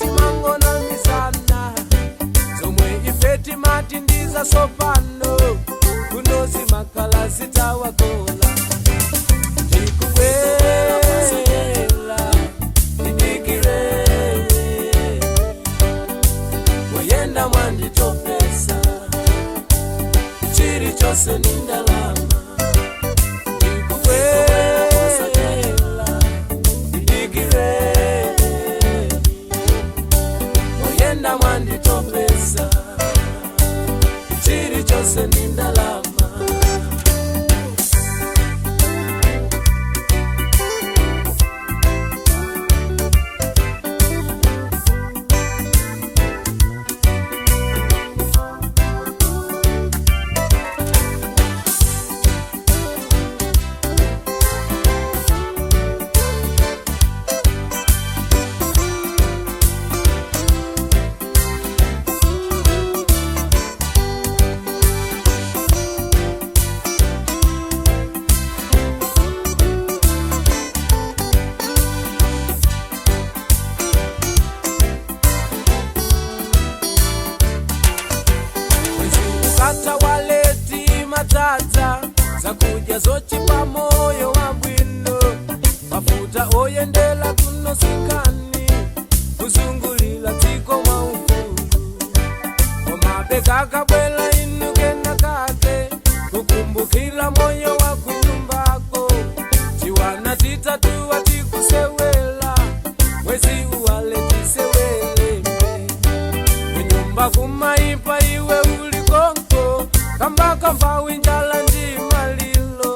timangona misana zomwe ife timati ndizasopano kuno zimakhala zitawakola. Ndikubwera ndidikire muyenda mwanditopesa chilichonse ni ndalama. Ndikubwera ndidikire muyenda mwanditopesa chilichonse ni ndalama. Ukata waleti matata zakudya zochipa moyo wa bwino mafuta oyendela kuno sikani kuzungulila dziko mwaufulu komabe kakabwela inu kena kake kukumbukila moyo wa kunyumbako tiwana titatuwa tikusewela mwezi uwale tisewelembe kunyumba kumaipa iwe ulikonko kambakamba winjala ndi malilo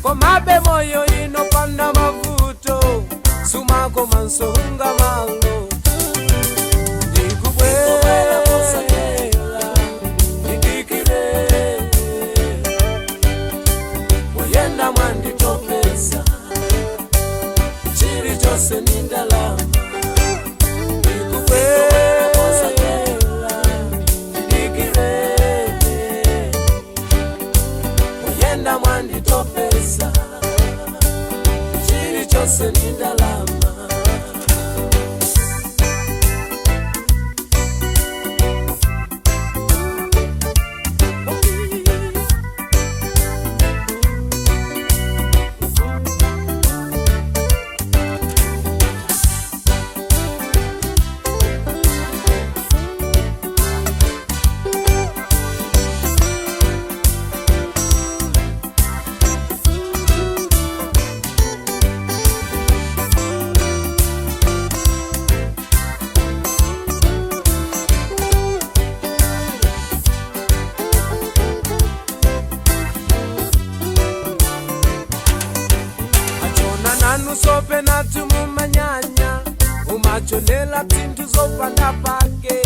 komabe moyo inopanda mavuto sumako mansohunga malo. Ndikubwera ndidikire muyenda mwanditopesa chilichonse ni ndalama. Ndikubwera ndidikire muyenda mwanditopesa chilichonse ni ndalama. Achona nanu sope natu mumanyanya mumachonela tsinthu zopanda pake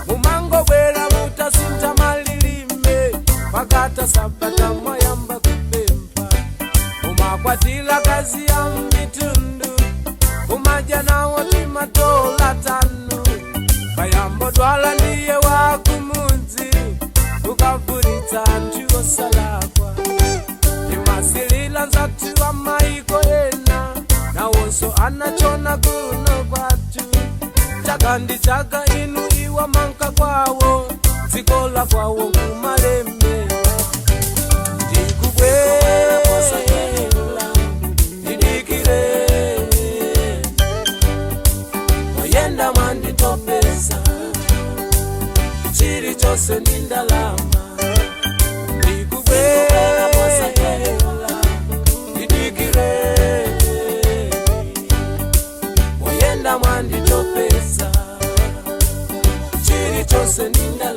mumangobwera mutasintha malilime pakata sabata mwayamba kupempha mumakwatila kazi ya mitundu mumadya nawo timatola tanu kayambodwala ndiye wakumudzi ukavulitsa anthu osalakwa imasilila nzathu wa maiko ena nawonso anachona kuno kwathu chaka ndi chaka inu iwa manka kwawo dziko la kwawo kumalemera. Ndikubwera ndidikire muyenda mwanditopesa chilichonse ni ndalama. Ndikubwera ndidikire muyenda mwanditopesa chilichonse ni ndalama.